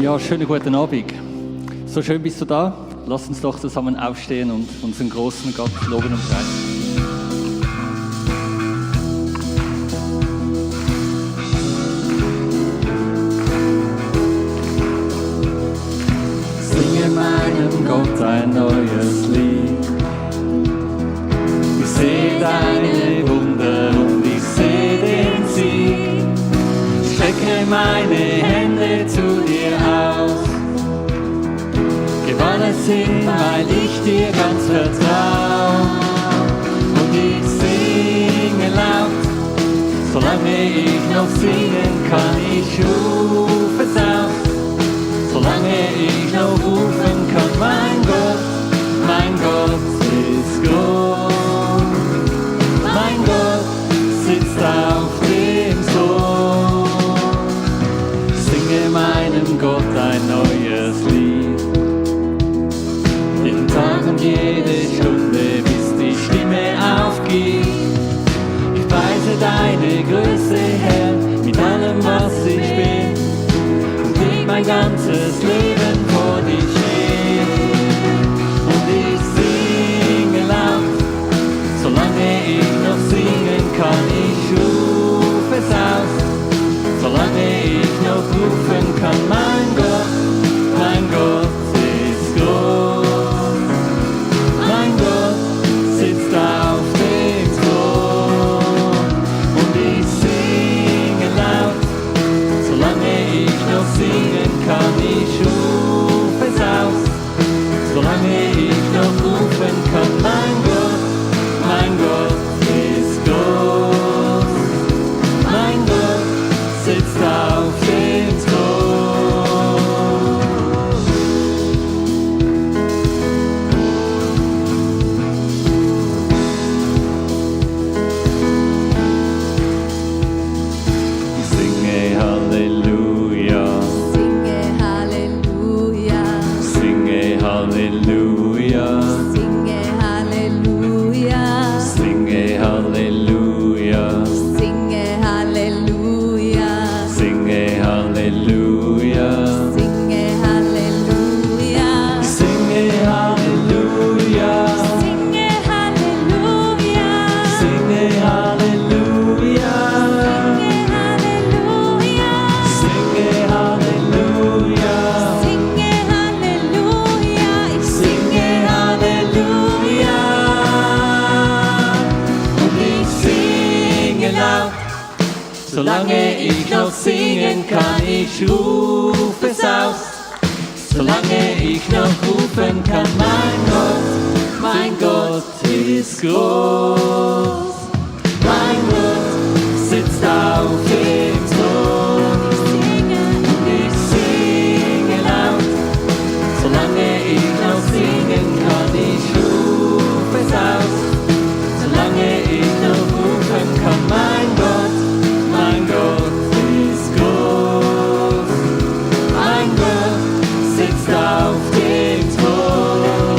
Ja, schönen guten Abend. So schön bist du da. Lass uns doch zusammen aufstehen und unseren großen Gott loben und preisen. Singe meinem Gott ein neues Lied. Ich sehe deine Wunder und ich sehe den Sieg. Strecke meine Hände zu dir aus. Gib alles hin, weil ich dir ganz vertrau. Und ich singe laut, solange ich noch singen kann. Ich ruf es aus, solange ich noch rufen kann. Mein Gott ist groß. Mein Gott sitzt auf dem Thron. Singe meinem Gott ein neues Lied. Jeden Tag und jede Stunde, bis die Stimme aufgeht. Ich preise deine Größe, Herr, mit allem, was ich bin. Und leg mein ganzes Leben vor dich hin. Und ich singe laut, solange ich noch singen kann. Ich ruf es aus, solange ich noch rufen kann. Mein Gott ist groß. Mein Gott sitzt auf dem Thron. Und ich singe laut, solange ich noch singen kann. Ich ruf es aus, solange ich noch rufen kann. Mein Gott ist groß. Mein Gott sitzt auf dem Thron. Ich singe Halleluja, Singe Halleluja, singe Halleluja, singe Halleluja, singe Halleluja, singe Halleluja, singe Halleluja, singe Halleluja, singe Halleluja, singe Halleluja, singe Halleluja, singe Halleluja, singe Halleluja, singe Halleluja, ich singe Halleluja. Und ich singe laut, solange ich noch singen kann. Ich ruf es aus, solange ich noch rufen kann. Mein Gott ist groß. Mein Gott sitzt auf dem Thron. Und ich singe laut, solange ich noch singen kann. Ich ruf es aus, solange ich noch rufen kann. Mein Gott ist groß. Mein Gott sitzt auf dem Thron.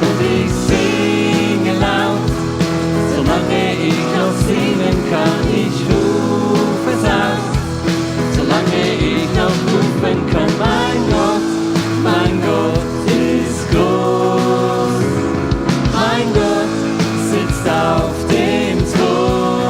Und ich singe laut, solange ich noch singen kann. Ich ruf es aus, solange ich noch rufen kann. Mein Gott ist groß. Mein Gott sitzt auf dem Thron.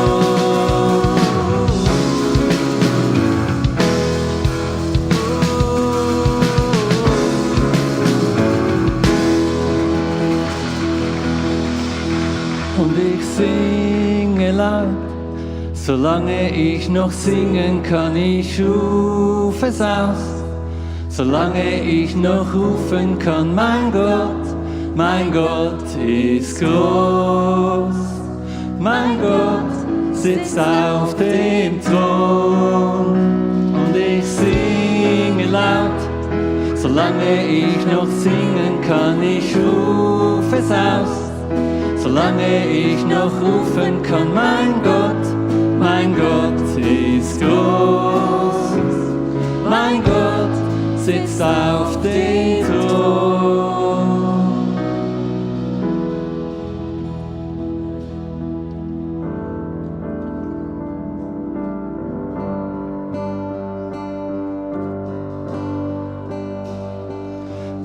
Und ich singe laut, solange ich noch singen kann. Ich ruf es aus, solange ich noch rufen kann. Mein Gott ist groß. Mein Gott sitzt auf dem Thron. Und ich singe laut, solange ich noch singen kann. Ich ruf es aus, solange ich noch rufen kann. Mein Gott ist groß. Mein Gott sitzt auf dem Thron.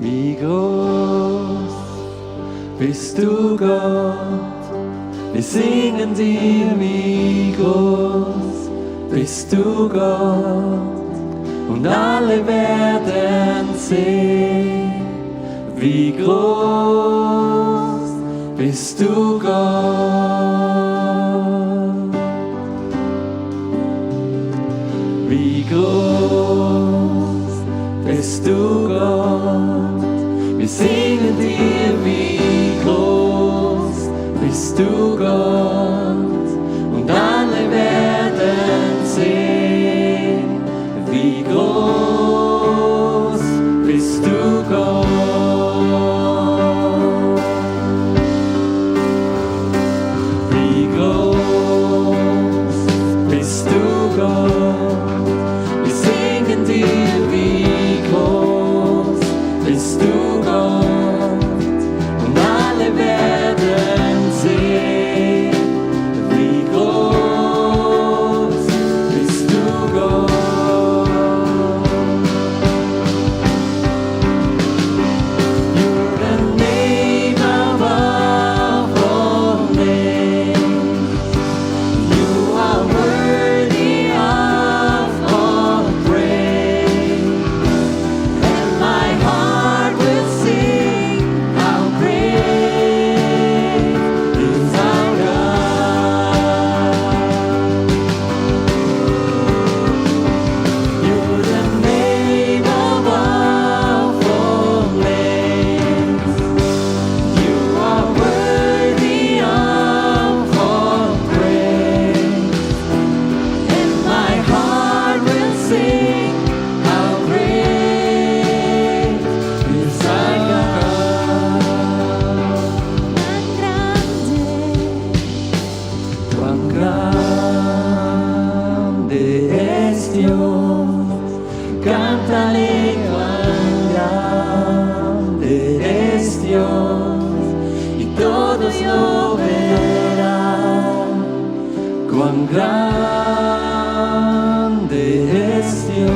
Wie groß bist du, Gott? Wir singen dir, wie groß bist du, Gott? Und alle werden sehen, wie groß bist du, Gott. Wie groß bist du, Gott? Wir singen dir, wie groß bist du, Gott? Und alle werden sehen, wie groß bist du, Gott. Wie groß bist du, Gott? Wir singen dir, wie groß bist du, Gott? Und alle werden sehen, wie groß bist du, Gott. You're the name above all names. You are worthy of all praise. And my heart will sing how great is our God. You're the name above all names. You are worthy of all praise. And my heart will sing how great is our God. Cuán grande es Dios, cántale cuán grande es Dios, y todos lo verán. Cuán grande es Dios,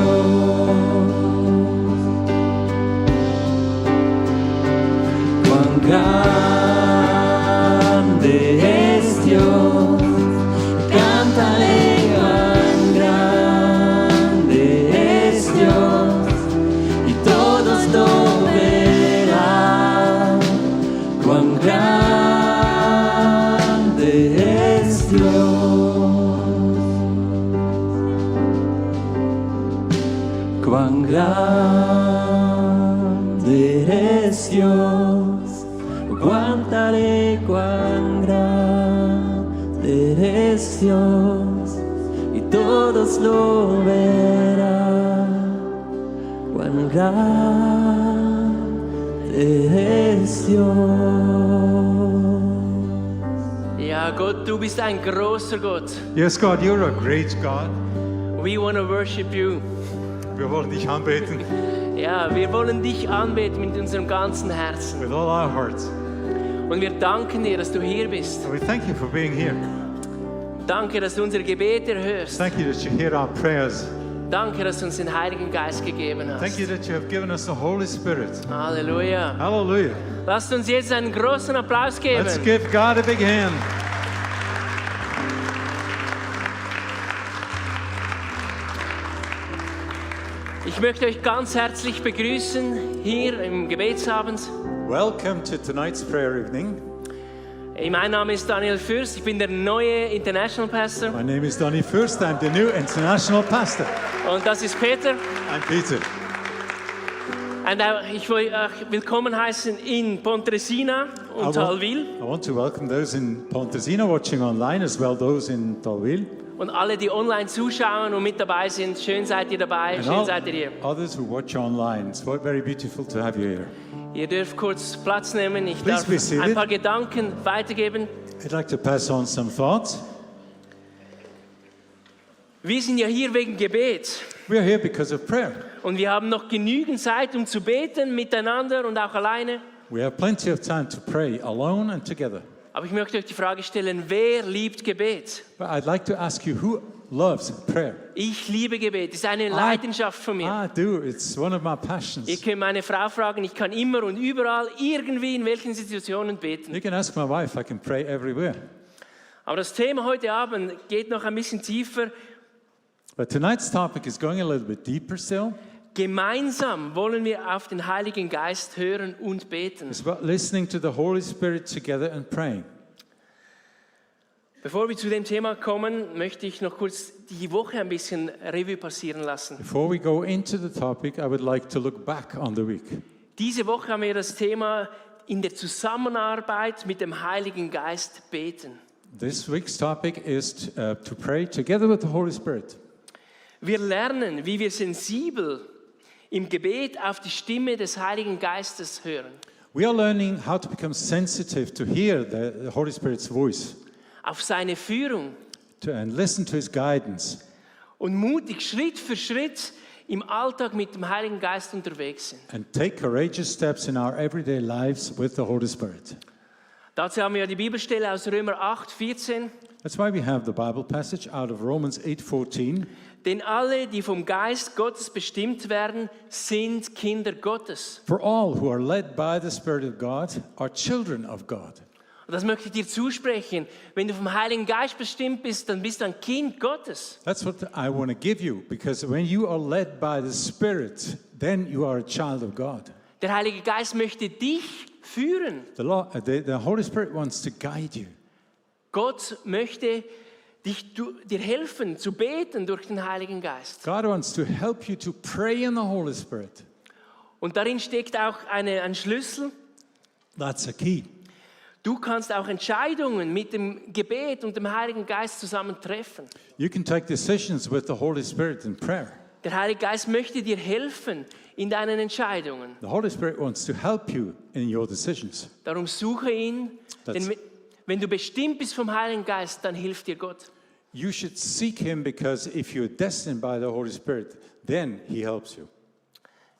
cuán grande es Dios, cántale cuán grande es Dios, y todos lo verán. Cuán grande es Dios, cuán grande es Dios, cántale cuán grande es Dios, y todos lo verán. Cuán grande es Dios. Ja, Gott, du bist ein großer Gott. Yes, God, you're a great God. We want to worship you. Wir wollen dich anbeten Ja, wir wollen dich anbeten mit unserem ganzen Herzen. with all our hearts. Und wir danken dir, dass du hier bist. And we thank you for being here. Danke, dass du unsere Gebete hörst. Thank you that you hear our prayers. Danke, dass du uns den Heiligen Geist gegeben Thank hast. you that you have given us the Holy Spirit. Halleluja. Hallelujah. Lasst uns jetzt einen großen Applaus geben. Let's give God a big hand. Ich möchte euch ganz herzlich begrüßen hier im Gebetsabend. Welcome to tonight's prayer evening. Mein Name ist Daniel Fürst, ich bin der neue International Pastor. My name is Donny Fürst. I'm the new international pastor. Und das ist Peter. I'm Peter. Und ich will euch willkommen heißen in Pontresina und Talwil. I want to welcome those in Pontresina watching online as well those in Talwil. Und alle, die online zuschauen und mit dabei sind, schön seid ihr dabei, And schön all seid ihr hier. others who watch online. It's very beautiful to have you here. Ihr dürft kurz Platz nehmen, ich Please darf be seated. ein paar Gedanken weitergeben. I'd like to pass on some thoughts. Wir sind ja hier wegen Gebet We are here because of prayer. und wir haben noch genügend Zeit, um zu beten, miteinander und auch alleine. We have plenty of time to pray alone and together. Aber ich möchte euch die Frage stellen, wer liebt Gebet? But I'd like to ask you, who loves prayer. Ich liebe Gebet. Das ist eine Leidenschaft von mir. I do. It's one of my Ihr passions. könnt meine Frau fragen, ich kann immer und überall, irgendwie, in welchen Situationen beten. You can ask my wife. I can pray everywhere. Aber das Thema heute Abend geht noch ein bisschen tiefer. But tonight's topic is going a little bit deeper still. Gemeinsam wollen wir auf den Heiligen Geist hören und beten. It's about listening to the Holy Spirit together and praying. Bevor wir zu dem Thema kommen, möchte ich noch kurz die Woche ein bisschen Revue passieren lassen. Before we go into the topic, I would like to look back on the week. Diese Woche haben wir das Thema in der Zusammenarbeit mit dem Heiligen Geist beten. This week's topic is to pray together with the Holy Spirit. Wir lernen, wie wir sensibel im Gebet auf die Stimme des Heiligen Geistes hören, We are learning how to become sensitive to hear the Holy Spirit's voice auf seine Führung and listen to His guidance. und mutig Schritt für Schritt im Alltag mit dem Heiligen Geist unterwegs sind. And take courageous steps in our everyday lives with the Holy Spirit. Dazu haben wir ja die Bibelstelle aus Römer 8, 14. That's why we have the Bible passage out of Romans 8:14. Denn alle, die vom Geist Gottes bestimmt werden, sind Kinder Gottes. For all who are led by the Spirit of God are children of God. Und das möchte ich dir zusprechen. Wenn du vom Heiligen Geist bestimmt bist, dann bist du ein Kind Gottes. That's what I want to give you, because when you are led by the Spirit, then you are a child of God. Der Heilige Geist möchte dich führen. The Holy Spirit wants to guide you. Gott möchte dir helfen zu beten durch den Heiligen Geist. God wants to help you to pray in the Holy Spirit. Und darin steckt auch ein Schlüssel. That's a key. Du kannst auch Entscheidungen mit dem Gebet und dem Heiligen Geist zusammen treffen. You can take decisions with the Holy Spirit in prayer. Der Heilige Geist möchte dir helfen in deinen Entscheidungen. The Holy Spirit wants to help you in your decisions. Darum suche ihn, That's- denn wenn du bestimmt bist vom Heiligen Geist, dann hilft dir Gott. You should seek Him, because if you're destined by the Holy Spirit, then He helps you.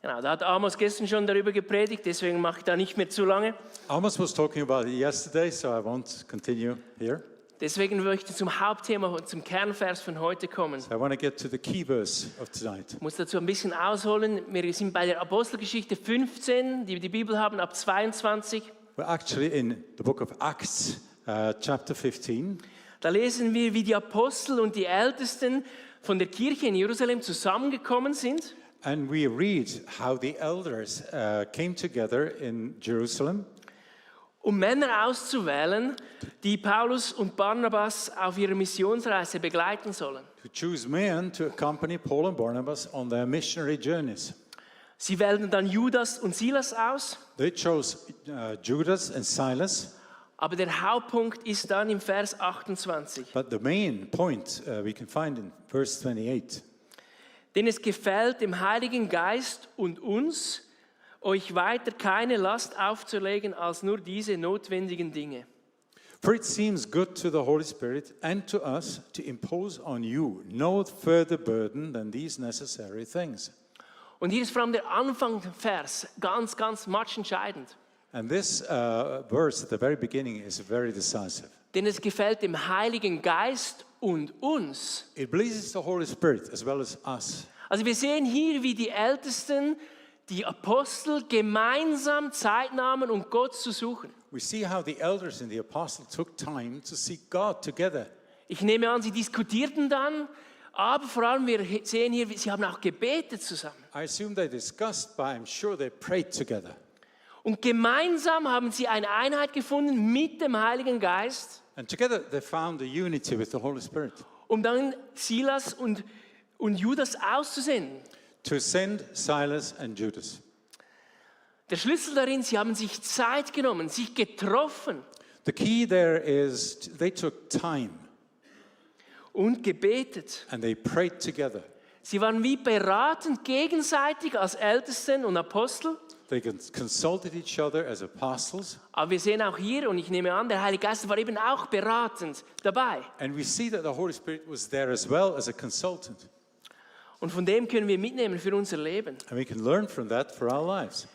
Genau, da hat Amos gestern schon darüber gepredigt, deswegen mache ich da nicht mehr zu lange. Amos was talking about it yesterday, so I won't continue here. Deswegen möchte ich zum Hauptthema, zum Kernvers von heute kommen. I want to get to the key verse of tonight. Ich muss dazu ein bisschen ausholen. Wir sind bei der Apostelgeschichte 15, die Bibel haben, ab 22. We're actually in the book of Acts, chapter 15. Da lesen wir, wie die Apostel und die Ältesten von der Kirche in Jerusalem zusammengekommen sind. And we read how the elders came together in Jerusalem Um Männer auszuwählen, die Paulus und Barnabas auf ihrer Missionsreise begleiten sollen. to choose men to accompany Paul and Barnabas on their missionary journeys. Sie wählten dann Judas und Silas aus, They chose Judas and Silas, aber der Hauptpunkt ist dann im Vers 28. but the main point we can find in verse 28. Denn es gefällt dem Heiligen Geist und uns, euch weiter keine Last aufzulegen als nur diese notwendigen Dinge. For it seems good to the Holy Spirit and to us to impose on you no further burden than these necessary things. Und hier ist vor allem der Anfangsvers ganz, ganz matchentscheidend. And this verse at the very beginning is very decisive. Denn es gefällt dem Heiligen Geist und uns. It pleases the Holy Spirit as well as us. Also wir sehen hier, wie die Ältesten, die Apostel gemeinsam Zeit nahmen, um Gott zu suchen. We see how the elders and the apostles took time to seek God together. Ich nehme an, sie diskutierten dann, aber vor allem wir sehen hier, sie haben auch gebetet zusammen. I assume they discussed, but I'm sure they prayed together. Und gemeinsam haben sie eine Einheit gefunden mit dem Heiligen Geist, And together they found the unity with the Holy Spirit um dann Silas und Judas auszusenden. to send Silas and Judas. Der Schlüssel darin, sie haben sich Zeit genommen, sich getroffen The key there is they took time und gebetet. and they prayed together. Sie waren wie beratend gegenseitig als Ältesten und Apostel. They consulted each other as apostles. Aber wir sehen auch hier, und ich nehme an, der Heilige Geist war eben auch beratend dabei. And we see that the Holy Spirit was there as well as a consultant. Und von dem können wir mitnehmen für unser Leben. And we can learn from that for our lives.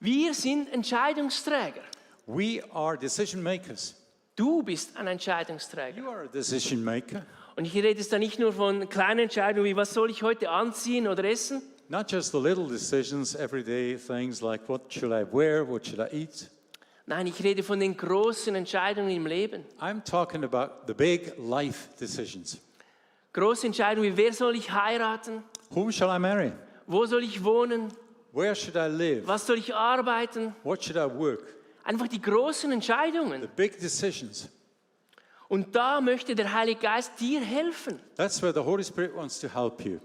Wir sind Entscheidungsträger. We are decision makers. Du bist ein Entscheidungsträger. You are a decision maker. Und ich rede jetzt da nicht nur von kleinen Entscheidungen wie, was soll ich heute anziehen oder essen, Not just the little decisions, everyday things like what should I wear, what should I eat. nein, ich rede von den großen Entscheidungen im Leben. I'm talking about the big life decisions. Große Entscheidungen wie, wer soll ich heiraten, Whom shall I marry? wo soll ich wohnen, Where should I live? was soll ich arbeiten. What should I work? Einfach die großen Entscheidungen. The big decisions. Und da möchte der Heilige Geist dir helfen. That's where the Holy Spirit wants to help you.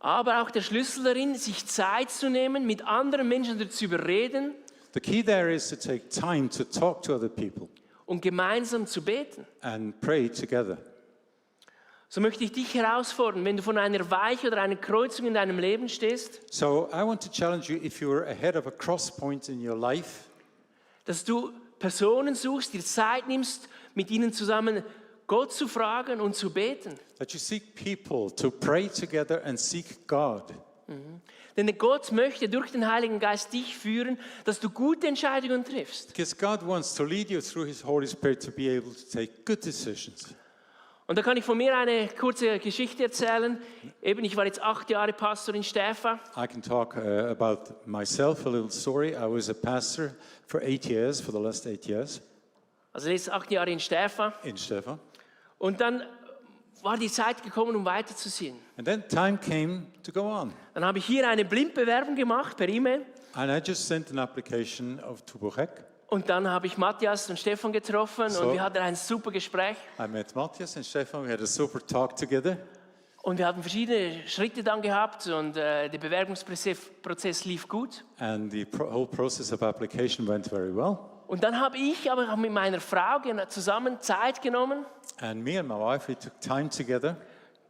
Aber auch der Schlüssel darin, sich Zeit zu nehmen, mit anderen Menschen darüber zu überreden The key there is to take time to talk to other people und gemeinsam zu beten. and pray together. So möchte ich dich herausfordern, wenn du von einer Weiche oder einer Kreuzung in deinem Leben stehst, So I want to challenge you, if you're ahead of a cross point in your life, dass du Personen suchst, dir Zeit nimmst, mit ihnen zusammen Gott zu fragen und zu beten. that you seek people to pray together and seek God. Denn Gott möchte durch den Heiligen Geist dich führen, dass du gute Entscheidungen triffst. Because God wants to lead you through His Holy Spirit to be able to take good decisions. Und da kann ich von mir eine kurze Geschichte erzählen. Eben, ich war jetzt 8 Jahre Pastor in Stäfa. I can talk about myself, a little story. I was a pastor for 8 years, for the last 8 years Also jetzt 8 Jahre in Stäfa. in Stefan. Und dann war die Zeit gekommen, um weiterzuziehen. And then time came to go on. Dann habe ich hier eine Blindbewerbung gemacht per E-Mail. And I just sent an application to Buchek. Und dann habe ich Matthias und Stefan getroffen So. und wir hatten ein super Gespräch. I met Matthias and Stefan. We had a super talk together. Und wir hatten verschiedene Schritte dann gehabt und der Bewerbungsprozess lief gut. And the whole process of application went very well. Und dann habe ich aber auch mit meiner Frau zusammen Zeit genommen, And me and my wife, we took time together.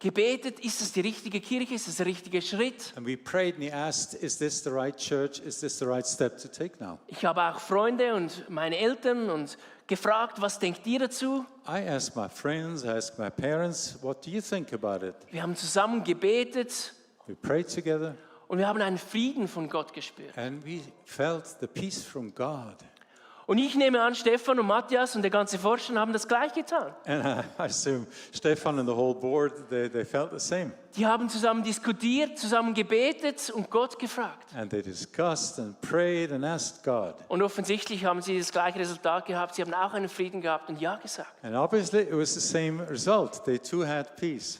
gebetet, ist das die richtige Kirche, ist das der richtige Schritt? And we prayed and we asked, is this the right church? Is this the right step to take now? Ich habe auch Freunde und meine Eltern und gefragt, was denkt ihr dazu? I asked my friends, I asked my parents, what do you think about it? Wir haben zusammen gebetet We prayed together und wir haben einen Frieden von Gott gespürt. and we felt the peace from God. Und ich nehme an, Stefan und Matthias und der ganze Vorstand haben das gleich getan. And I assume Stefan and the whole board, they felt the same. Die haben zusammen diskutiert, zusammen gebetet und Gott gefragt. And they discussed and prayed and asked God. Und offensichtlich haben sie das gleiche Resultat gehabt. Sie haben auch einen Frieden gehabt und Ja gesagt. And obviously it was the same result. They too had peace.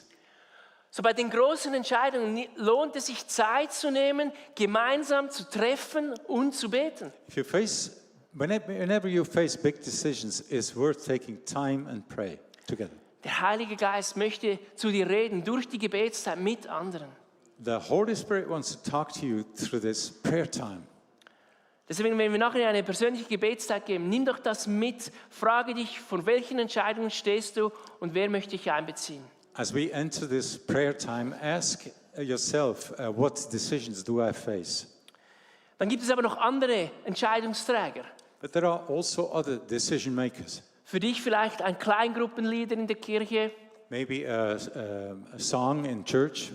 So bei den großen Entscheidungen lohnt es sich, Zeit zu nehmen, gemeinsam zu treffen und zu beten. If you face, whenever you face big decisions, it's worth taking time and pray together. Der Heilige Geist möchte zu dir reden durch die Gebetszeit mit anderen. The Holy Spirit wants to talk to you through this prayer time. Deswegen, wenn wir nachher eine persönliche Gebetszeit geben, nimm doch das mit, frage dich, von welchen Entscheidungen stehst du und wer möchte ich einbeziehen. As we enter this prayer time, ask yourself, what decisions do I face? Dann gibt es aber noch andere Entscheidungsträger. But there are also other decision makers. Für dich vielleicht ein Kleingruppenleader in der Kirche, Maybe a song in church,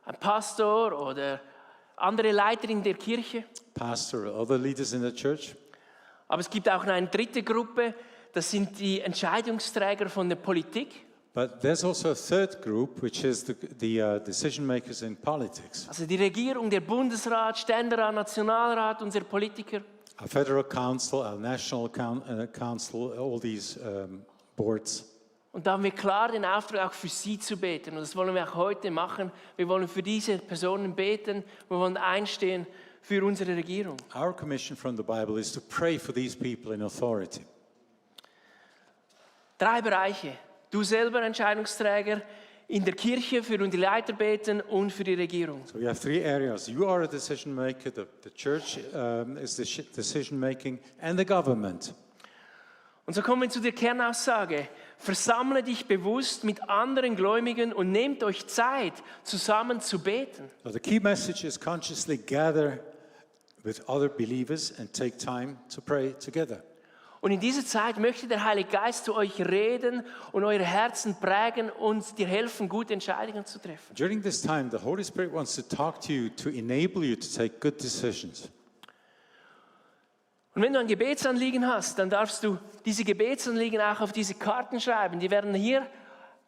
ein Pastor oder andere Leiter in der Kirche. pastor or other leaders in the church. Aber es gibt auch eine dritte Gruppe, das sind die Entscheidungsträger von der Politik. But there's also a third group, which is the decision makers in politics. Also die Regierung, der Bundesrat, Ständerat, Nationalrat, unsere Politiker. Our federal council, our national council, all these boards. Und da haben wir klar den Auftrag, auch für sie zu beten. Und das wollen wir auch heute machen. Wir wollen für diese Personen beten. Wir wollen einstehen für unsere Regierung. Our commission from the Bible is to pray for these people in authority. 3 Bereiche. Du selber Entscheidungsträger, in der Kirche für die Leiter beten und für die Regierung. So we have 3 areas. You are a decision maker, the church is the decision making, and the government. Und so kommen wir zu der Kernaussage. Versammle dich bewusst mit anderen Gläubigen und nehmt euch Zeit, zusammen zu beten. So the key message is consciously gather with other believers and take time to pray together. Und in dieser Zeit möchte der Heilige Geist zu euch reden und eure Herzen prägen und dir helfen, gute Entscheidungen zu treffen. During this time, the Holy Spirit wants to talk to you to enable you to take good decisions. Und wenn du ein Gebetsanliegen hast, dann darfst du diese Gebetsanliegen auch auf diese Karten schreiben. Die werden hier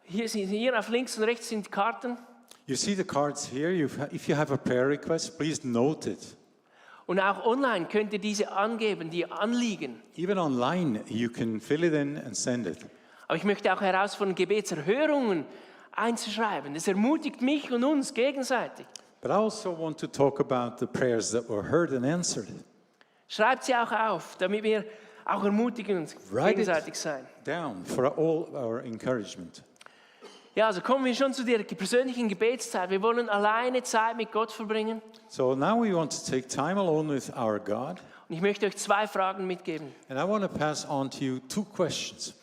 Hier auf links und rechts sind Karten. You see the cards here. If you have a prayer request, please note it. Und auch online könnt ihr diese angeben, die Anliegen. Even online, you can fill it in and send it. Aber ich möchte auch herausfordern, Gebetserhörungen einzuschreiben. Das ermutigt mich und uns gegenseitig. But I also want to talk about the prayers that were heard and answered. Schreibt sie auch auf, damit wir auch ermutigen und Write gegenseitig it sein. down for all our encouragement. Ja, also kommen wir schon zu der persönlichen Gebetszeit. Wir wollen alleine Zeit mit Gott verbringen. So now we want to take time alone with our God. Und ich möchte euch 2 Fragen mitgeben. And I want to pass on to you 2 questions.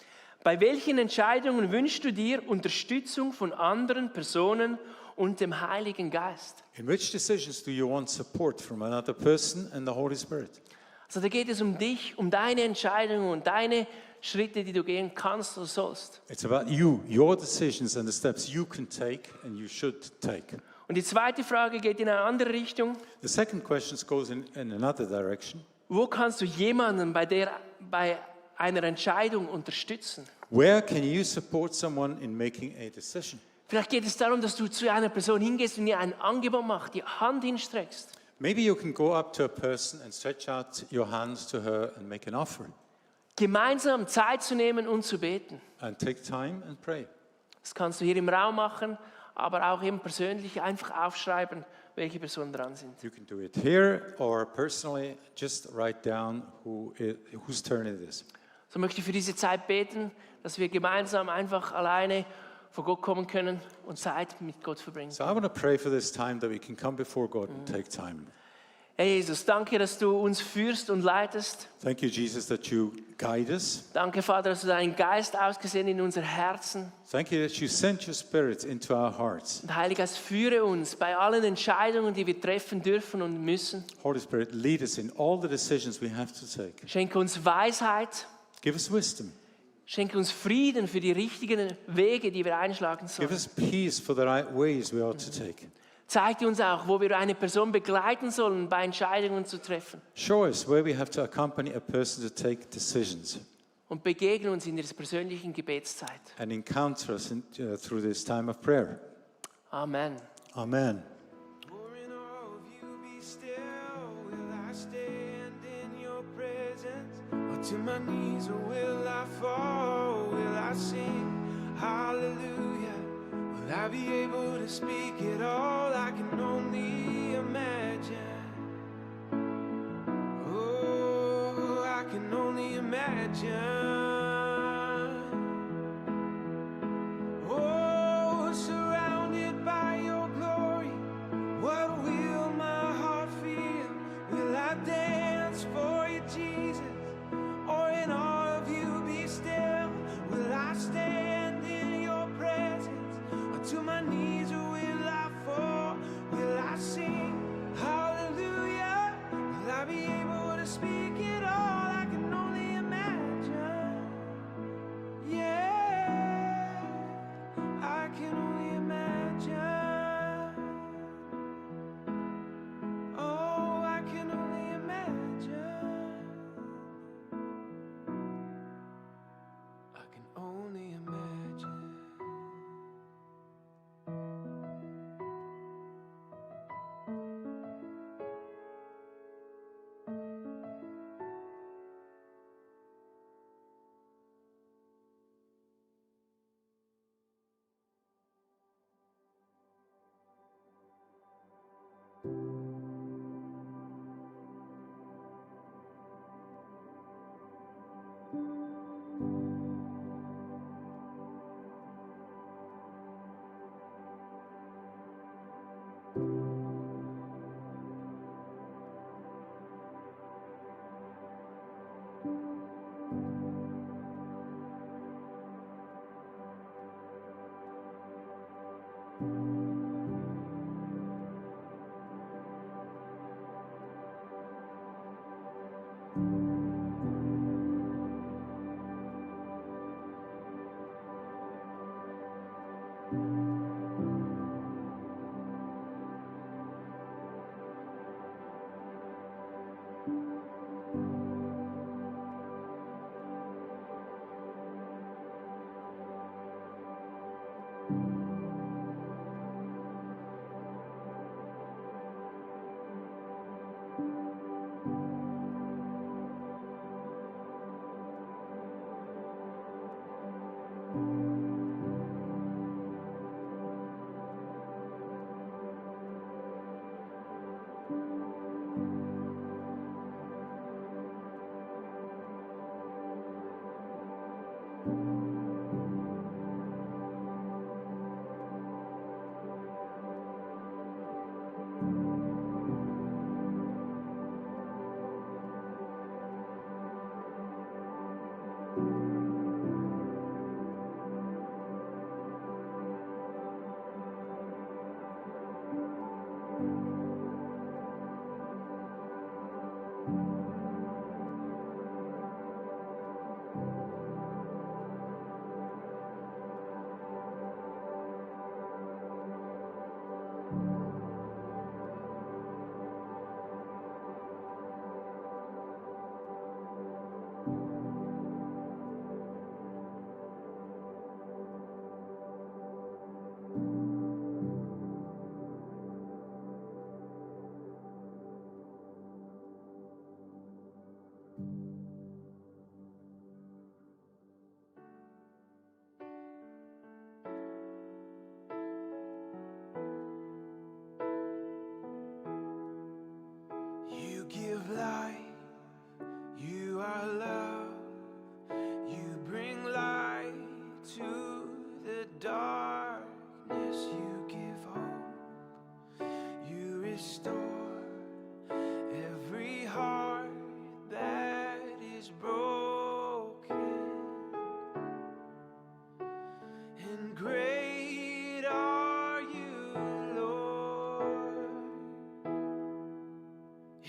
Bei welchen Entscheidungen wünschst du dir Unterstützung von anderen Personen und dem Heiligen Geist? In which decisions do you want support from another person and the Holy Spirit? Also da geht es um dich, um deine Entscheidungen und deine Schritte, die du gehen kannst oder sollst. It's about you, your decisions and the steps you can take and you should take. Und die zweite Frage geht in eine andere Richtung. The second question goes in another direction. Wo kannst du jemanden bei einer Entscheidung unterstützen? Where can you support someone in making a decision? Vielleicht geht es darum, dass du zu einer Person hingehst und ihr ein Angebot machst, die Hand hinstreckst. Maybe you can go up to a person and stretch out your hands to her and make an offer Gemeinsam Zeit zu nehmen und zu beten. and take time and pray. Das kannst du hier im Raum machen, aber auch eben persönlich einfach aufschreiben, welche Personen dran sind. You can do it here or personally, just write down whose turn it is. So möchte ich für diese Zeit beten, dass wir gemeinsam einfach alleine vor Gott kommen können und Zeit mit Gott verbringen. So I want to pray for this time that we can come before God and take time. Herr Jesus, danke, dass du uns führst und leitest. Thank you, Jesus, that you guide us. Danke, Vater, dass du deinen Geist ausgesehen in unser Herzen. Thank you that you sent your Spirit into our hearts. Und Heiliger Geist, führe uns bei allen Entscheidungen, die wir treffen dürfen und müssen. Holy Spirit, lead us in all the decisions we have to take. Schenke uns Weisheit, Give us wisdom. schenke uns Frieden für die richtigen Wege, die wir einschlagen Give sollen. us peace for the right ways we ought to take. Zeig uns auch, wo wir eine Person begleiten sollen, bei Entscheidungen zu treffen. Show us where we have to accompany a person to take decisions Und begegne uns in dieser persönlichen Gebetszeit. and encounter us through this time of prayer. Amen. Amen. For in all of you be still, will I stand in your presence? Or to my knees, or will I fall? Will I sing hallelujah? Will I be able to speak it all? I can only imagine. Oh, I can only imagine. Oh, surrounded by your glory, what will my heart feel? Will I dance for you, Jesus? Or in all of you be still? Will I stand in your presence? Or to my knees, or will I fall? Will I sing hallelujah? Will I be able to speak it all? I can only imagine.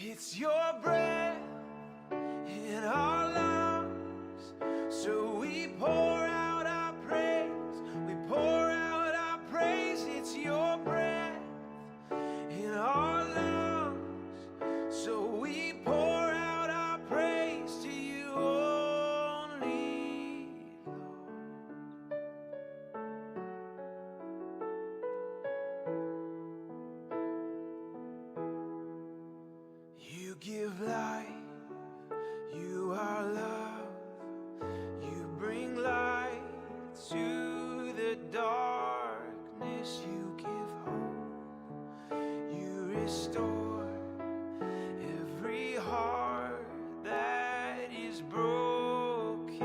It's your breath in our lungs, so we pour out our praise. We pour out our praise. It's your breath in our lungs, so we pour out our praise to you only, Lord. You give life, you are love, you bring light to the darkness, you give hope, you restore every heart that is broken.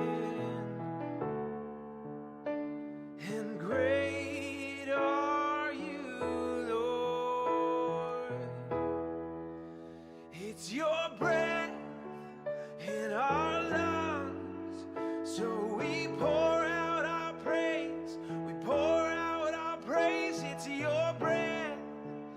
And great are you, Lord. It's your breath in our lungs, so we pour out our praise. We pour out our praise. It's your breath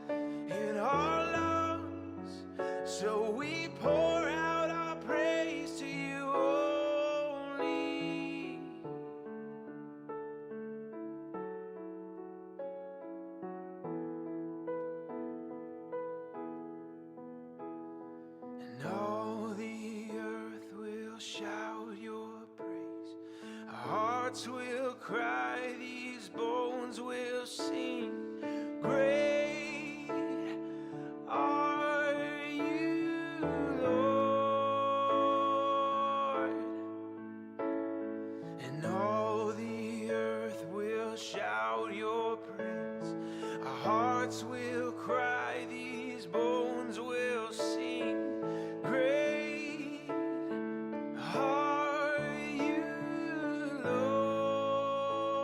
in our lungs, so we pour out our praise to you only. And all the earth will shout your praise. Our hearts will cry, these bones will sing. Great are you, Lord. And all the earth will shout your praise. Our hearts will cry, these bones will sing. Great are you, Lord.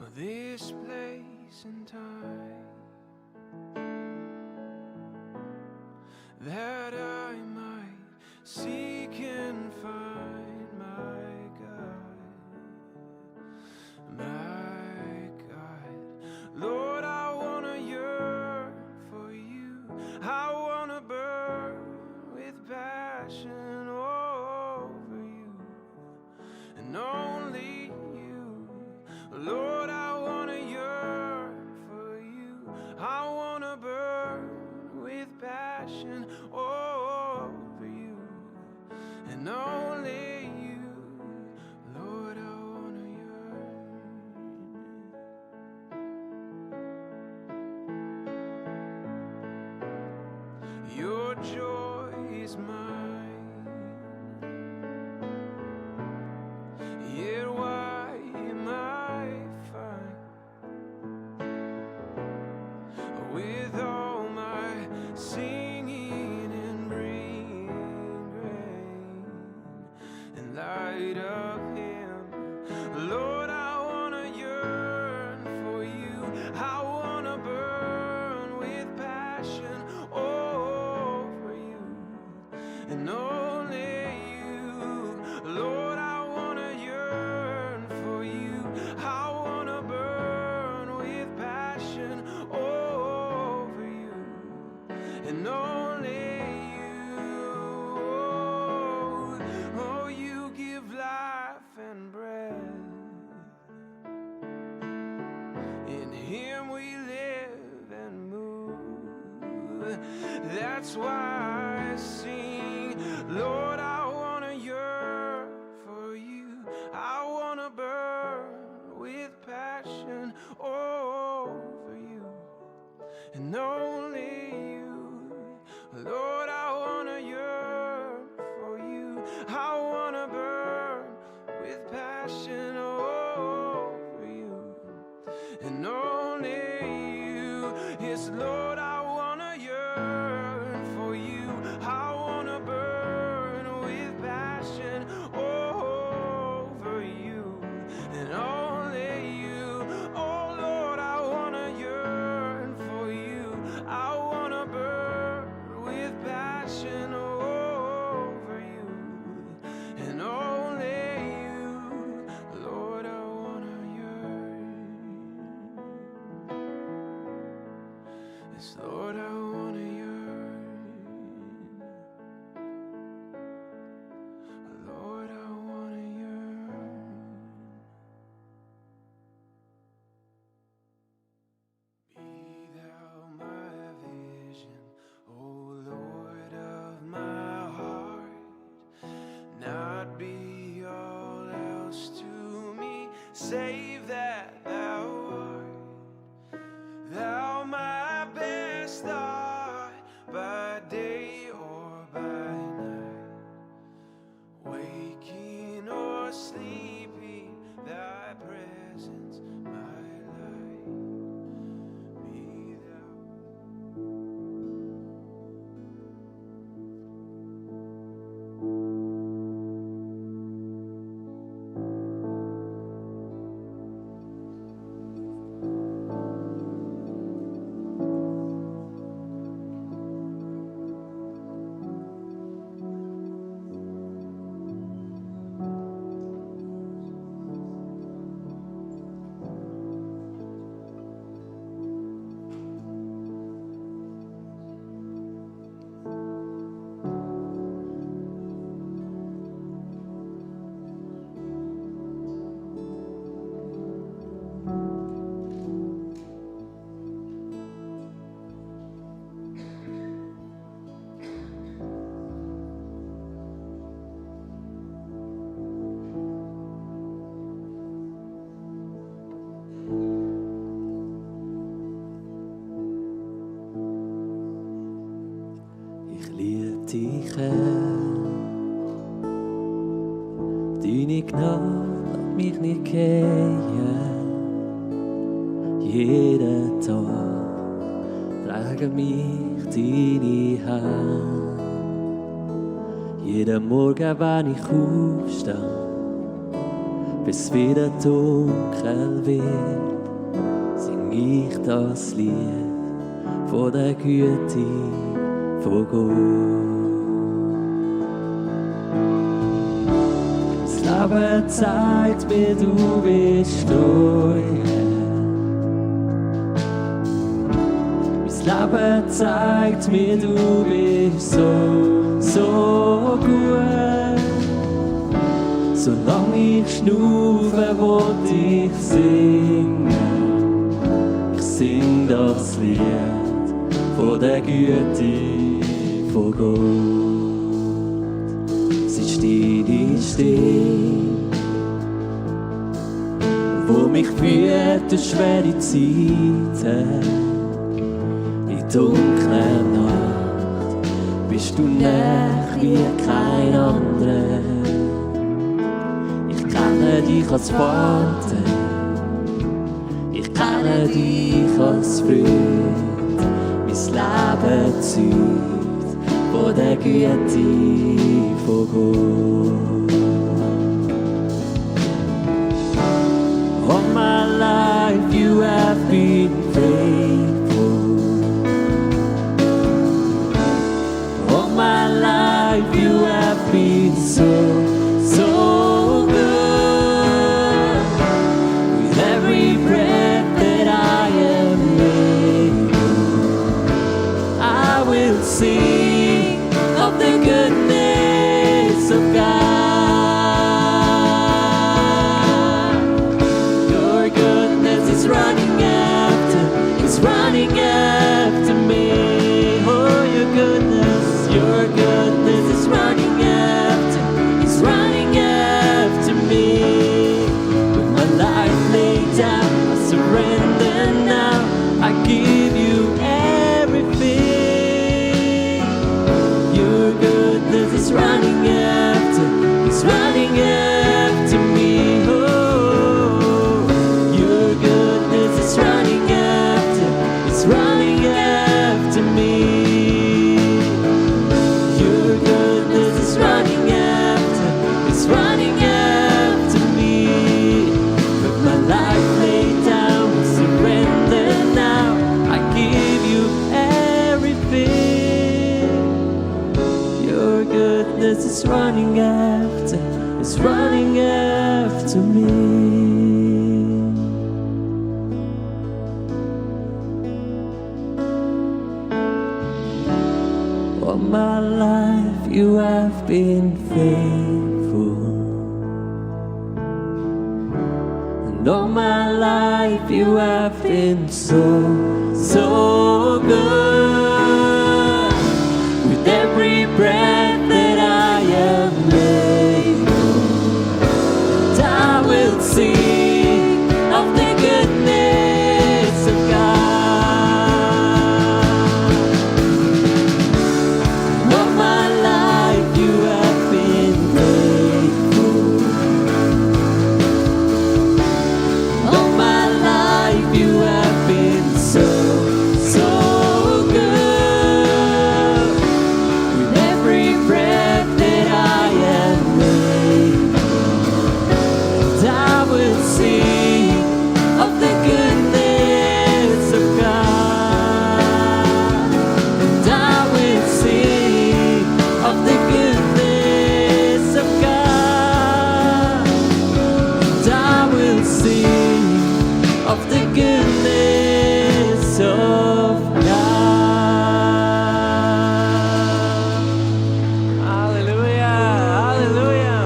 of this place and time, that I might seek and find my God. Lord, I want to yearn for you. I want to burn with passion over you and only you. Lord, I want to yearn for you. I want to burn with passion over you and only you. Lord, I want to yearn. Your joy is mine, yet why am I fine with all my singing and bringing grain in light of Him? Lord, I want to yearn for you. I want to burn with passion over you and only you. Lord, I want to yearn for you. I want to burn with passion over you and only you. Oh, you give life and breath. In Him we live and move. That's why I sing. Lord, I want to yearn for you. I want to burn with passion over you and only you. Lord, I want to yearn for you. I want to burn with passion over you and only you. Yes, Lord, I want to yearn for you. I want to burn with passion over you and only you. Oh, Lord, I want to yearn for you. I want to burn with passion over you and only you. Lord, I want to yearn. Yes, Lord, I want to yearn. Lord, I want to yearn. Be thou my vision, O Lord of my heart, not be all else to me, save that thou art. Thou my best art, by day or by night, waking or sleeping, thy presence my light. Be thou. dich her. Deine Gnade hat mich nicht gehen. Jeden Tag tragen mich deine Hand. Jeden Morgen, wenn ich aufstehe, bis wieder dunkel wird, sing ich das Lied von der Güte von Gott. Das Leben zeigt mir, du bist treu. Mein Leben zeigt mir, du bist so gut. Solange ich schnufe, wollt ich singen. Ich sing das Lied von der Güte von Gott. Es ist deine Stimme, wo mich führt durch schwere Zeiten. In dunkler Nacht bist du näher wie kein anderer. Ich kenne dich als Vater, ich kenne dich als Freund. Mein Leben zeugt von der Güte von Gott. All my life you have been faithful. All my life you have been so good. With every breath that I am able, I will sing of the goodness of God. Your goodness is running after me. Oh, your goodness is running after me. With my life laid down, I surrender now. I give you everything. Your goodness is running after me. Oh, your goodness is running after me. Your goodness is running after me. With my life laid down, I surrender now. I give you everything. Your goodness is running after me. All my life you have been faithful, and all my life you have been so good. With every breath that I am able, I will sing of the goodness of God. All my life you have been faithful. All my life you have been so good. With every breath that I am able, I will sing of the goodness of God. And I will sing of the goodness of God. And I will sing of the goodness of God. Halleluja, Halleluja.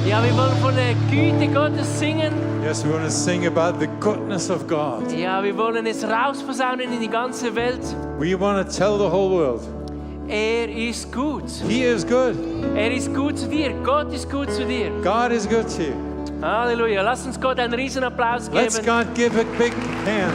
Ja, wir wollen von der Güte Gottes singen. Yes, we want to sing about the goodness of God. Ja, wir wollen es rausposaunen in die ganze Welt. We want to tell the whole world, Er ist gut. He is good. Er ist gut zu dir. Gott ist gut zu dir. God is good to you. Halleluja. Lass uns Gott einen riesen Applaus Let's geben. God give a big hand.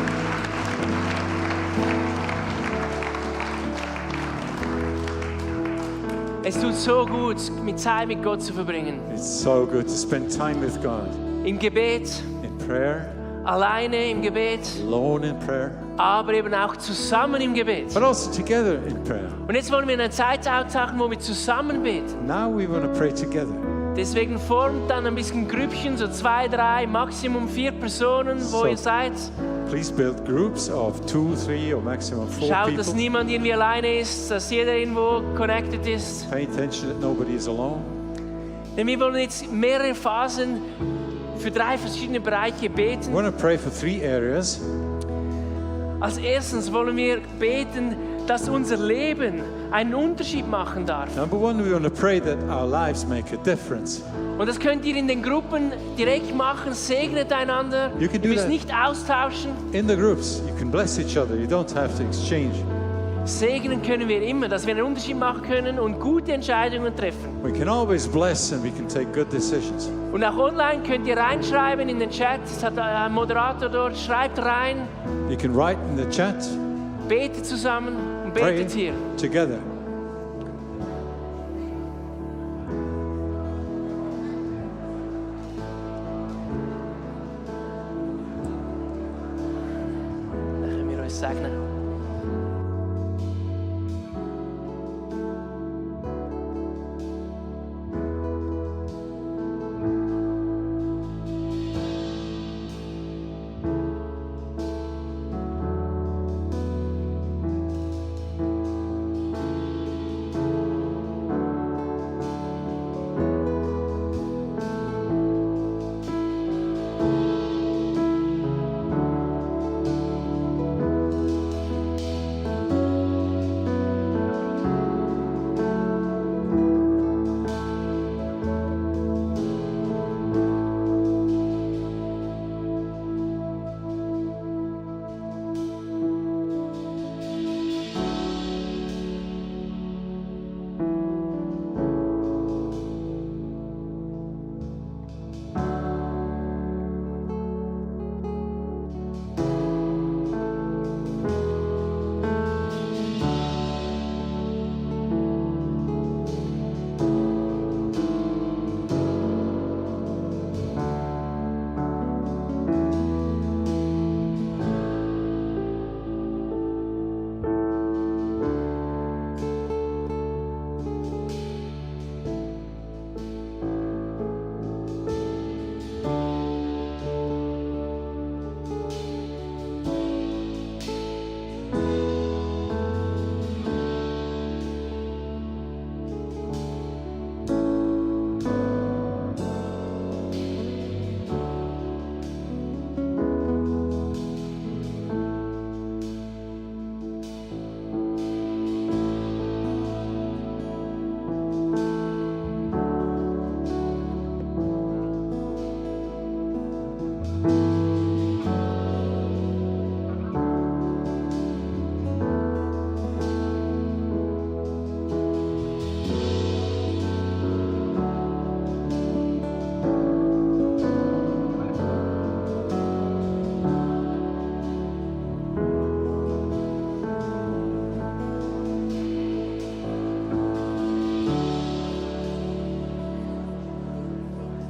Es tut so gut, mit Zeit mit Gott zu verbringen. It's so good to spend time with God. Im Gebet, In prayer, alleine im Gebet, alone in prayer, aber eben auch zusammen im Gebet. but also together in prayer. Und jetzt wollen wir eine Zeit eintauchen, wo wir zusammen beten. Now we want to pray together. Deswegen formt dann ein bisschen Grüppchen, so 2, 3, Maximum 4 Personen, wo So- ihr seid. Please build groups of 2, 3, or maximum 4 Schaut, dass people. niemand irgendwie alleine ist, dass jeder irgendwo connected ist. Pay attention that nobody is alone. Denn wir wollen jetzt mehrere Phasen für 3 verschiedene Bereiche We beten. want to pray for 3 areas. Als erstens wollen wir beten, dass unser Leben einen Unterschied machen darf. Number 1, we want to pray that our lives make a difference. Und das könnt ihr in den Gruppen direkt machen. Segnet einander. You can do Ihr müsst that. nicht austauschen. In the groups, you can bless each other. You don't have to exchange. Segnen können wir immer, dass wir einen Unterschied machen können und gute Entscheidungen treffen. We can always bless and we can take good decisions. Und auch online könnt ihr reinschreiben in den Chat. Es hat ein Moderator dort. Schreibt rein, You can write in the chat, betet zusammen und pray betet hier. together. Lassen wir uns segnen.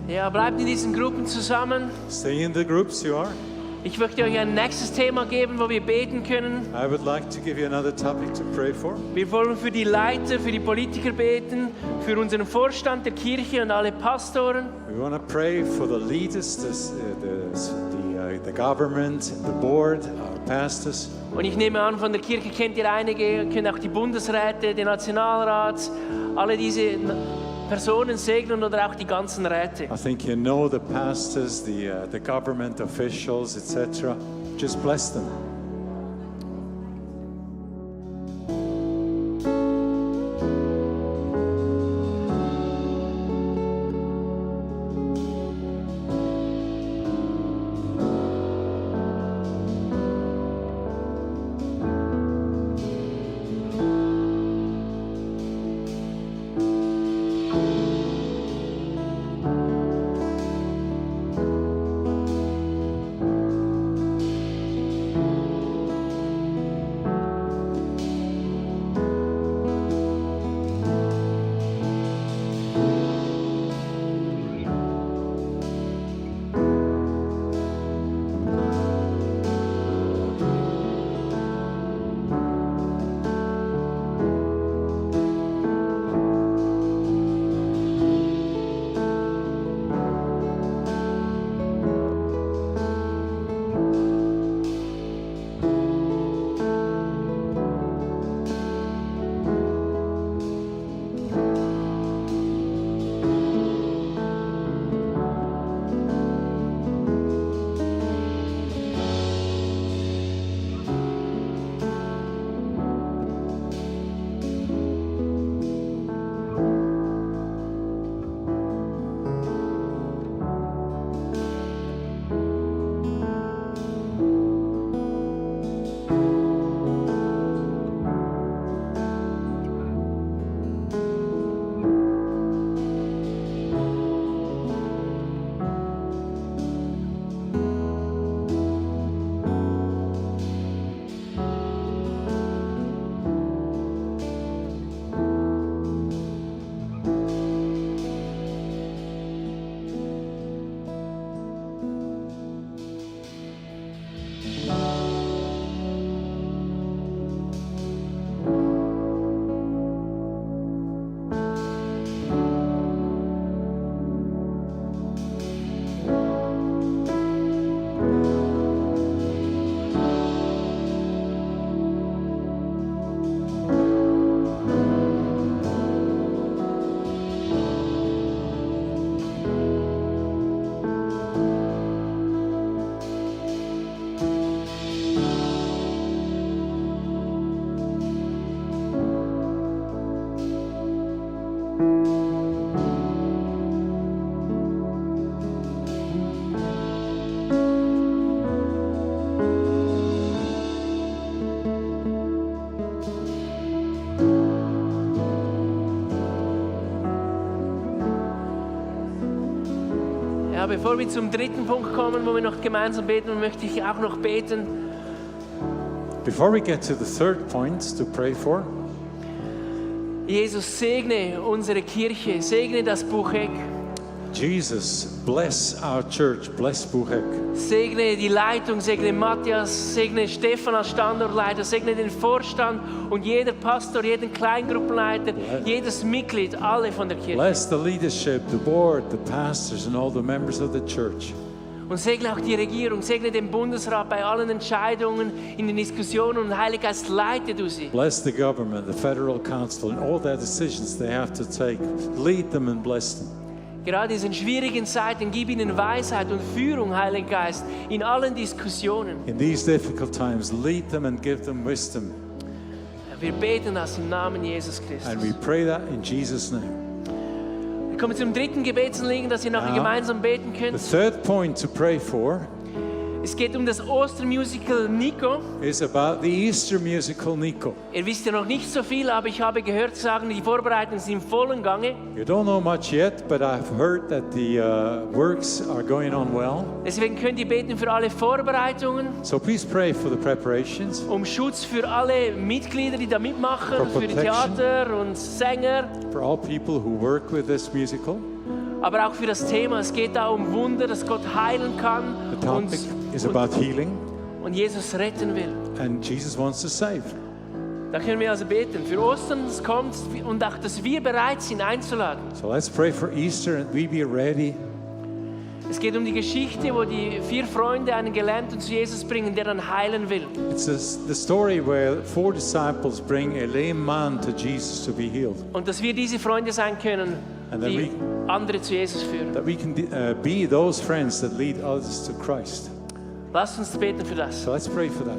Ja, bleibt in diesen Gruppen zusammen. Stay in the groups you are. Ich möchte euch ein nächstes Thema geben, wo wir beten können. I would like to give you another topic to pray for. Wir wollen für die Leiter, für die Politiker beten, für unseren Vorstand der Kirche und alle Pastoren. We want to pray for the leaders, the government, the board, our pastors. Und ich nehme an, von der Kirche kennt ihr einige, kennt auch die Bundesräte, den Nationalrat, alle diese Personen segnen oder auch die ganzen Räte. I think you know the pastors, the government officials, etc. Just bless them. bevor wir zum dritten Punkt kommen, wo wir noch gemeinsam beten, möchte ich auch noch beten. Before we get to the third point to pray for, Jesus, segne unsere Kirche, segne das Bucheck, Jesus, bless our church, bless Buchek. segne die Leitung, segne Matthias, segne Stefan als Standortleiter, segne den Vorstand und jeder Pastor, jeden Kleingruppenleiter, jedes Mitglied, alle von der Kirche. Bless the leadership, the board, the pastors, and all the members of the church. Und segne auch die Regierung, segne den Bundesrat bei allen Entscheidungen, in den Diskussionen und Heiliger Geist, leite du sie. Bless the government, the federal council, and all their decisions they have to take. Lead them and bless them. Gerade in diesen schwierigen Zeiten, gib ihnen Weisheit und Führung, Heiliger Geist, in allen Diskussionen. In these difficult times, lead them and give them wisdom. Wir beten das im Namen Jesus And we Christus. pray that in Jesus' name. Wir kommen zum dritten Gebetsanliegen, das ihr nachher Ja. gemeinsam beten The könnt. third point to pray for Es geht um das Ostermusical Nico. is about the Easter musical Nico. Ihr wisst ja noch nicht so viel, aber ich habe gehört sagen, die Vorbereitungen sind im vollen Gange. You don't know much yet, but I've heard that the works are going on well. Deswegen könnt ihr beten für alle Vorbereitungen, So please pray for the preparations, um Schutz für alle Mitglieder, die da mitmachen, For für die protection. Theater und Sänger, for all people who work with this musical. aber auch für das Thema. Es geht da um Wunder, dass Gott heilen kann The topic is about healing, und Jesus retten will. and Jesus wants to save. Da können wir also beten für Ostern, das kommt, und auch, dass wir bereit sind einzuladen. So let's pray for Easter and we be ready. Es geht um die Geschichte, wo die 4 Freunde einen Gelähmten zu Jesus bringen, der dann heilen will. It's the story where 4 disciples bring a lame man to Jesus to be healed. Und dass wir diese Freunde sein können, And then die andere zu Jesus führen. That we can be those friends that lead others to Christ. Lasst uns beten für das. So let's pray for that.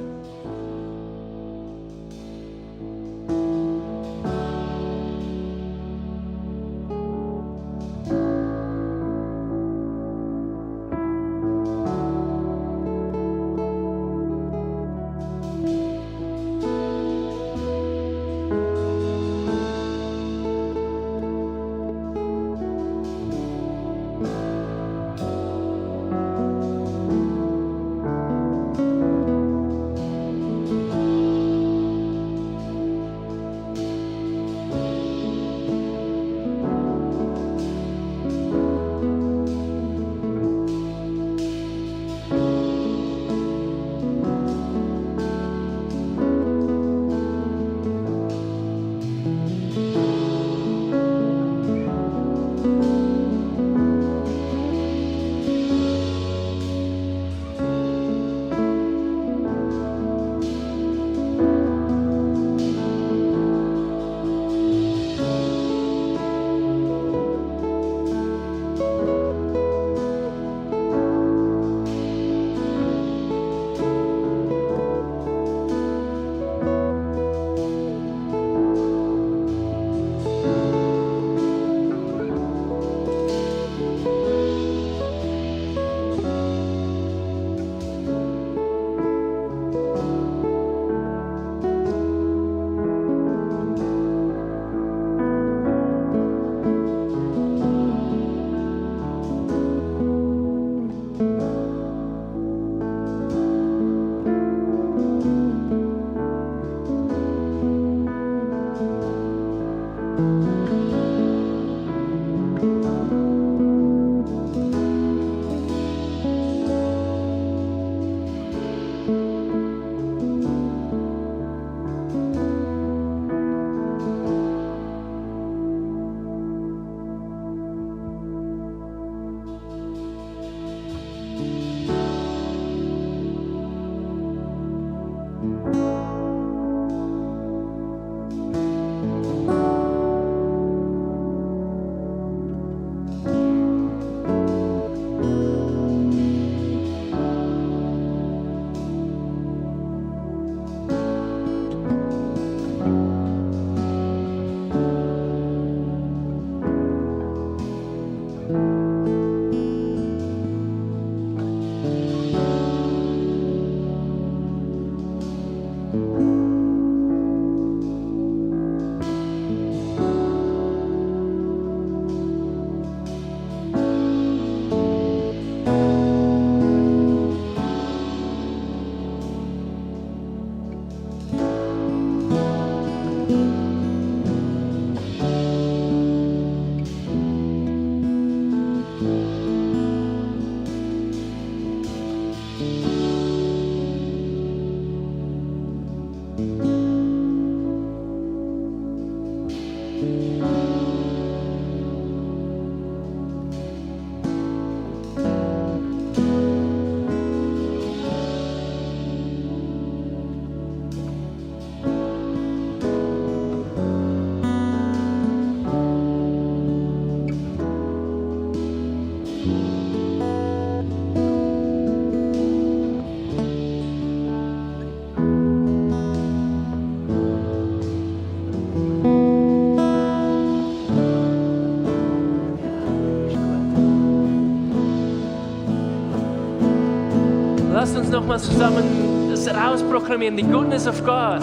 uns nochmal zusammen das rausproklamieren, the goodness of God,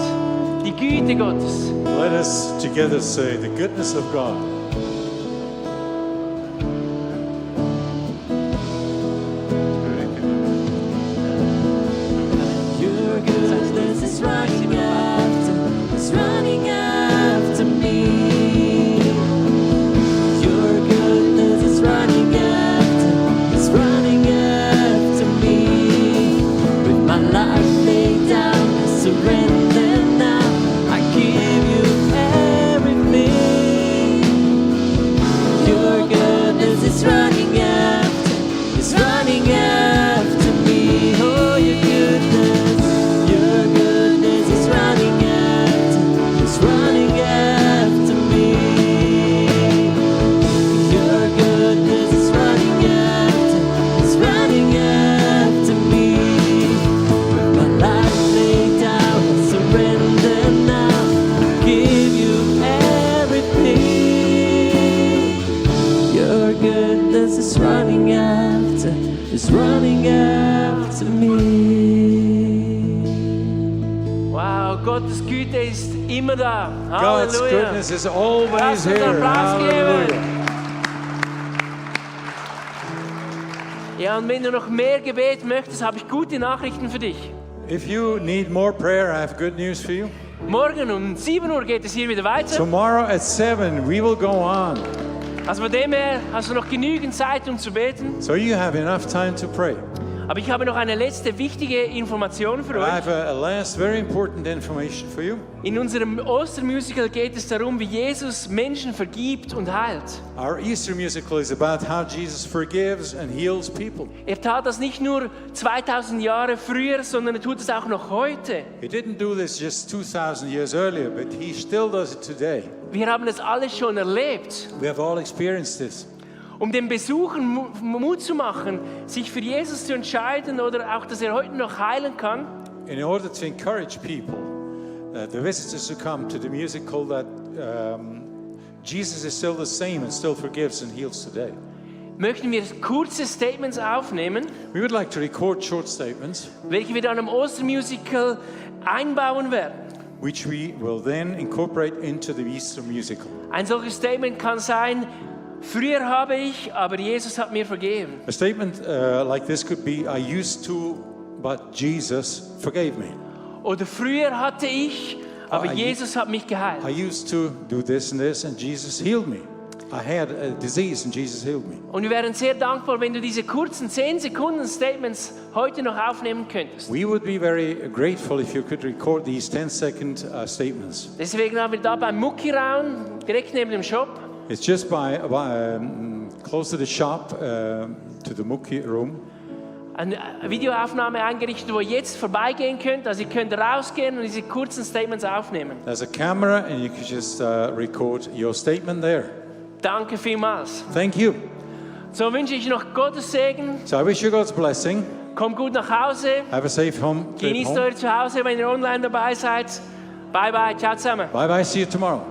die Güte Gottes. Let us together say the goodness of God. Your goodness is running after me. Your goodness is running after me. With my life laid down, I surrender now. I give you everything. Your goodness is running after me. Oh, your goodness is running after me. Your goodness is running after me. With my life laid down, I surrender now. I give you everything. Your goodness is running after me. Wow, Gottes Güte ist immer da. God's Halleluja. goodness is always Lass uns here. Applaus geben. Hallelujah. Ja, und wenn du noch mehr Gebet möchtest, habe ich gute Nachrichten für dich. If you need more prayer, I have good news for you. Morgen um 7 Uhr geht es hier wieder weiter. Tomorrow at 7, we will go on. Also von dem her hast du noch genügend Zeit, um zu beten. So you have enough time to pray. Aber ich habe noch eine letzte wichtige Information für I euch. have a last very important information for you. In unserem Ostermusical geht es darum, wie Jesus Menschen vergibt und heilt. Our Easter musical is about how Jesus forgives and heals people. Er tat das nicht nur 2000 Jahre früher, sondern er tut es auch noch heute. He didn't do this just 2,000 years earlier, but he still does it today. Wir haben das alles schon erlebt. We have all experienced this. Um den Besuchern Mut zu machen, sich für Jesus zu entscheiden oder auch, dass er heute noch heilen kann, In order to encourage people, the visitors who come to the musical, that Jesus is still the same and still forgives and heals today. möchten wir kurze Statements aufnehmen, We would like to record short statements, welche wir dann im Ostermusical einbauen werden. which we will then incorporate into the Easter musical. Ein solches Statement kann sein: Früher habe ich, aber Jesus hat mir vergeben. A statement like this could be, I used to, but Jesus forgave me. Oder früher hatte ich, aber Ah, Jesus hat mich geheilt. I used to do this and Jesus healed me. I had a disease and Jesus healed me. Und wir wären sehr dankbar, wenn du diese kurzen 10 Sekunden Statements heute noch aufnehmen könntest. We would be very grateful if you could record these 10-second statements. Deswegen haben wir da beim Muckiraum, direkt neben dem Shop, It's just close to the shop, to the Muki room. eine Videoaufnahme eingerichtet, wo ihr jetzt vorbeigehen könnt. Also ihr könnt rausgehen und diese kurzen Statements aufnehmen. There's a camera and you can just record your statement there. Danke vielmals. Thank you. So wünsche ich noch Gottes Segen. So I wish you God's blessing. Kommt gut nach Hause. Have a safe home. Trip Genießt home. euer Zuhause, wenn ihr online dabei seid. Bye bye. Ciao zusammen. Bye bye. See you tomorrow.